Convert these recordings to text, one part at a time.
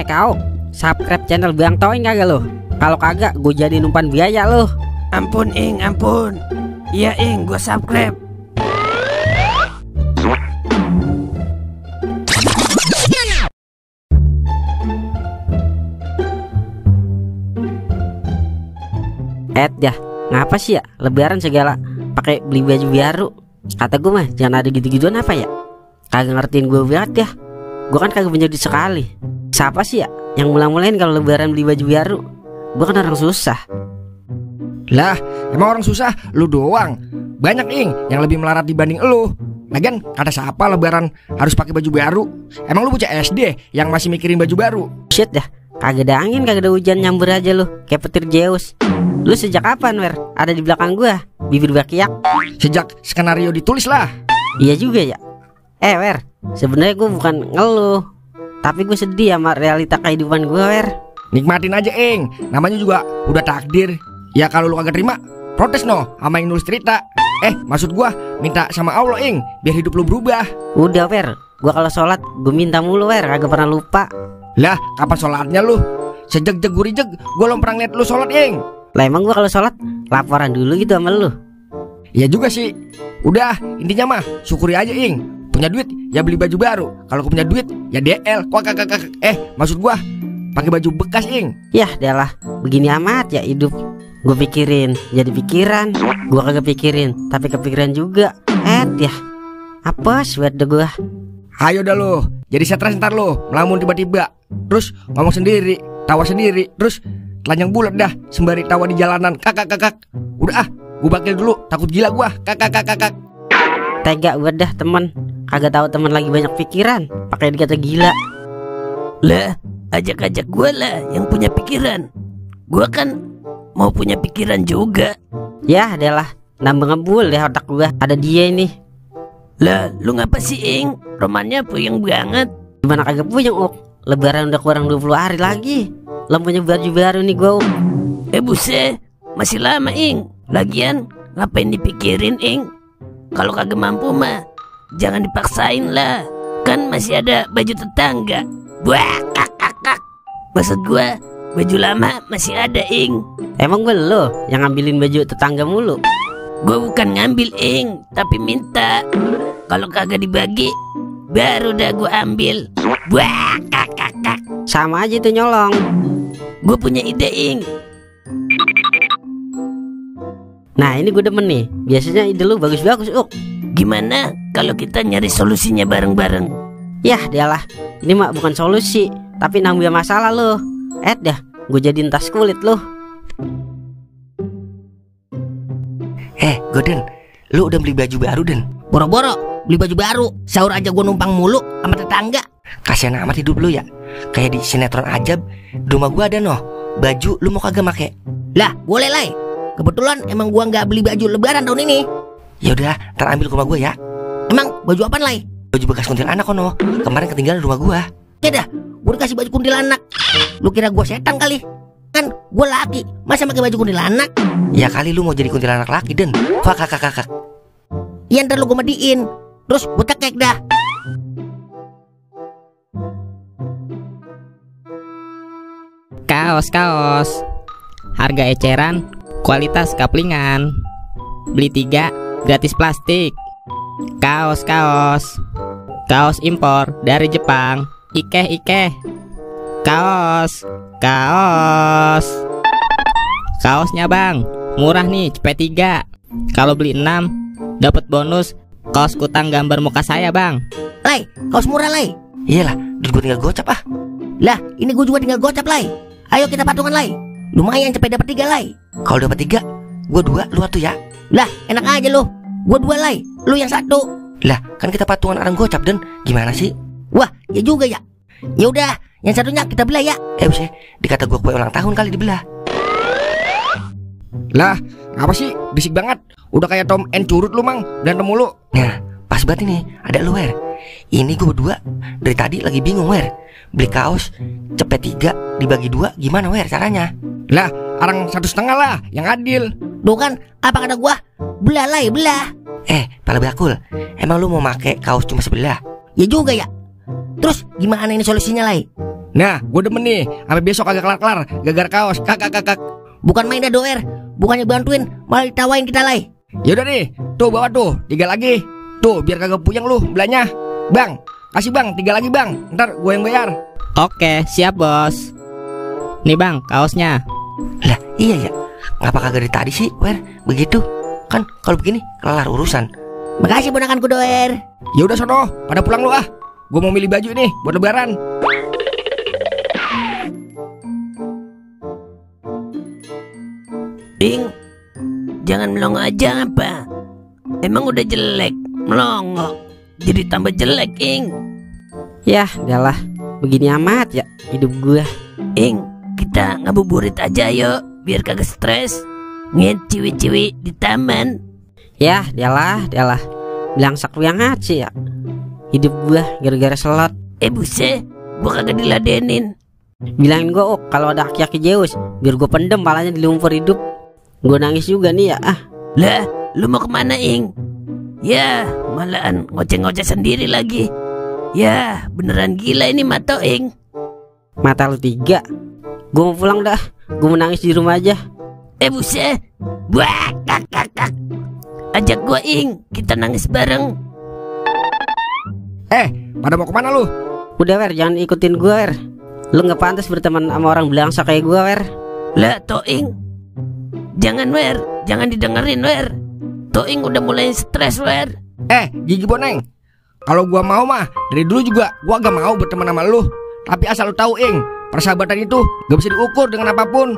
Kau subscribe channel Bang Toing kagak lo? Kalau kagak gue jadi umpan biaya lo. Ampun Ing, ampun. Iya Ing, gue subscribe. Ya, ngapa sih ya lebaran segala pakai beli baju baru? Kata gue mah jangan ada gitu-gituan apa ya? Kagak ngertiin gue banget ya. Gue kan kagak punya duit sekali. Siapa sih ya yang mulain kalau lebaran beli baju baru? Gue kan orang susah. Lah, emang orang susah lu doang. Banyak Ing yang lebih melarat dibanding lu. Lagian kata siapa lebaran harus pakai baju baru? Emang lu bocah SD yang masih mikirin baju baru? Shit dah, kagak ada angin, kagak ada hujan, nyambur aja lu kayak petir Zeus. Lu sejak kapan Wer ada di belakang gua? Bibir bakiak. Sejak skenario ditulis lah. Iya juga ya. Wer, sebenarnya gua bukan ngeluh, tapi gue sedih sama realita kehidupan gua Wer. Nikmatin aja Ing, namanya juga udah takdir. Ya kalau lu kagak terima, protes no sama yang nulis cerita. Maksud gua minta sama Allah Ing, biar hidup lu berubah. Udah Wer, gua kalau sholat gua minta mulu Wer, kagak pernah lupa. Lah, kapan sholatnya lu? Sejak gurijeg gua belum pernah ngeliat lu sholat Ing. Lah emang gua kalau sholat laporan dulu gitu sama lu? Iya juga sih. Udah, intinya mah syukuri aja Ing. Punya duit ya beli baju baru. Kalau punya duit ya DL. Maksud gua pakai baju bekas Ing. Yah adalah begini amat ya hidup. Gue pikirin jadi pikiran, gua kagak pikirin tapi kepikiran juga. Ya apa sweat deh gua. Ayo dah lo, jadi stres ntar lo melamun tiba-tiba. Terus ngomong sendiri, tawa sendiri. Terus telanjang bulat dah sembari tawa di jalanan. Kakak. Udah gue bakil dulu, takut gila gua. Kakak. Tega gue dah temen. Kagak tahu temen lagi banyak pikiran, pakai dikata gila. Lah, ajak-ajak gue lah yang punya pikiran. Gue kan mau punya pikiran juga. Ya adalah nambah ngebul deh otak gue. Ada dia ini. Lah, lu ngapa sih Ing? Romannya puyeng banget. Gimana kagak puyeng Lebaran udah kurang 20 hari lagi. Lo punya baju baru nih gue. Buset, masih lama Ing. Lagian ngapain dipikirin Ing? Kalau kagak mampu mah jangan dipaksain lah. Kan masih ada baju tetangga. Buah, kakak. Maksud gua baju lama masih ada Ing. Emang gue lo yang ngambilin baju tetangga mulu? Gue bukan ngambil Ing, tapi minta. Kalau kagak dibagi baru dah gue ambil. Buah, kakak. Sama aja itu nyolong. Gue punya ide Ing. Nah ini gue demen nih. Biasanya ide lu bagus-bagus Gimana kalau kita nyari solusinya bareng-bareng? Yah dialah, ini mah bukan solusi tapi nambah masalah lo. Dah, gue jadiin tas kulit lo. Goden, lu udah beli baju baru Den? Boro-boro beli baju baru, sahur aja gue numpang mulu sama tetangga. Kasian amat hidup lu ya. Kayak di sinetron Ajab. Di rumah gua ada baju, lu mau kagak make? Lah boleh lah. Kebetulan emang gua nggak beli baju lebaran tahun ini. Yaudah, ntar ambil ke rumah gua ya. Emang baju apaan lah? Baju bekas kuntilanak kono. Kemarin ketinggalan di rumah gua. Ya dah, gua dikasih baju kuntilanak. Lu kira gua setan kali? Kan gua laki, masa pakai baju kuntilanak? Ya kali lu mau jadi kuntilanak laki Den. Kakak. Iya ntar lu gua madiin. Terus gua cekek dah. Kaos harga eceran, kualitas kaplingan. Beli 3 gratis plastik. Kaos impor dari Jepang. Ike kaosnya bang murah nih, cepet 3. Kalau beli 6 dapat bonus kaos kutang gambar muka saya bang. Lai, kaos murah Lai. Iyalah, gue tinggal gocap ah. Lah, ini gue juga tinggal gocap Lai. Ayo kita patungan Lai. Lumayan cepet dapat 3 Lai. Kalau dapat 3, gue 2, lu 1 ya. Lah, enak aja lu. Gue 2 Lai, lu yang 1. Lah, kan kita patungan orang gocap Den. Gimana sih? Wah, ya juga ya. Ya udah, yang satunya kita belah ya. Buset, dikata gue kue ulang tahun kali dibelah. Lah, apa sih? Bisik banget. Udah kayak Tom and Curut lu mang, berantem mulu. Nah, pas banget ini, ada lu Wer. Ini gue berdua dari tadi lagi bingung Wer. Beli kaos cepet 3 dibagi 2 gimana Wer caranya? Lah, orang 1,5 lah, yang adil. Duh kan, apa kata gua? Belah Lai, belah. Pala bakul. Emang lu mau make kaos cuma sebelah? Ya juga ya. Terus gimana ini solusinya Lai? Nah, gue demen nih, sampai besok kagak kelar-kelar gara-gara kaos. Kakak. Bukan main dah doer, bukannya bantuin, malah ditawain kita lay. Yaudah nih, tuh bawa tuh 3 lagi. Tuh biar kagak puyeng lu belanja. Bang, kasih bang 3 lagi bang. Ntar gue yang bayar. Oke, siap bos. Nih bang, kaosnya. Lah iya ya, ngapa kagak dari tadi sih Wer? Begitu kan kalau begini kelar urusan. Makasih ponakanku doer. Ya udah sono, pada pulang lu ah. Gue mau milih baju nih buat lebaran. Ing, jangan melongo aja apa? Emang udah jelek, melongo jadi tambah jelek, Ing. Yah, udahlah. Begini amat ya hidup gua. Ing, kita ngabuburit aja yuk, biar kagak stres. Ngeliat ciwi-ciwi di taman. Yah, udahlah. Bilang sakwiangat sih ya. Hidup gua gara-gara selot. Buset, gua kagak diladenin. Bilangin gua kalau ada aki-aki Zeus, biar gua pendem palanya di lumpur hidup. Gua nangis juga nih ya. Lah, lu mau kemana, Ing? Ya, malahan ngoceh-ngoceh sendiri lagi. Ya, beneran gila ini Mato, Ing. Mata lu 3. Gua mau pulang dah. Gua mau nangis di rumah aja. Buset. Wah, kak. Ajak gua, Ing, kita nangis bareng. Pada mau kemana lu? Udah Wer, jangan ikutin gua Wer. Lu gak pantas berteman sama orang belangsa kayak gua Wer. Lah, Toing, jangan Wer, jangan didengerin Wer. Toing udah mulai stres Wer. Gigi Boneng, kalau gua mau mah dari dulu juga gua gak mau berteman sama lu. Tapi asal lu tahu Ing, persahabatan itu gak bisa diukur dengan apapun.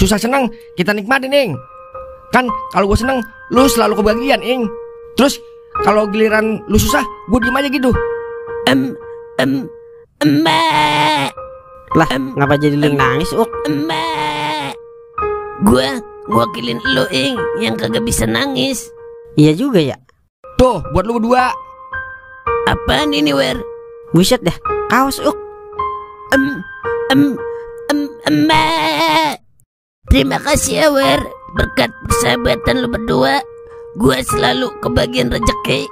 Susah senang kita nikmatin Ing. Kan kalau gua seneng lu selalu kebagian Ing. Terus kalau giliran lu susah gua diem aja gitu. Emak. Lah, ngapa jadi lu yang nangis, Uk? Emak. Gua ngwakilin lu, Ing, yang kagak bisa nangis. Iya juga ya. Tuh, buat lu berdua. Apaan ini, Wer? Buset dah, kaos Uk. Emak. Terima kasih ya, Wer. Berkat persahabatan lu berdua, gua selalu kebagian rezeki.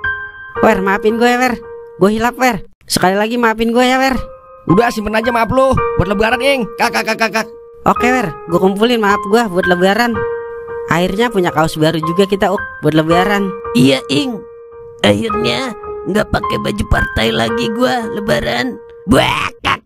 Wer, maafin gue ya Wer. Gue hilap Wer. Sekali lagi maafin gue ya Wer. Udah simpen aja maaf lu buat lebaran Ing. Kakak. Oke Wer, gue kumpulin maaf gue buat lebaran. Akhirnya punya kaos baru juga kita Uk buat lebaran. Iya Ing, akhirnya nggak pakai baju partai lagi gua lebaran. Wah, kak.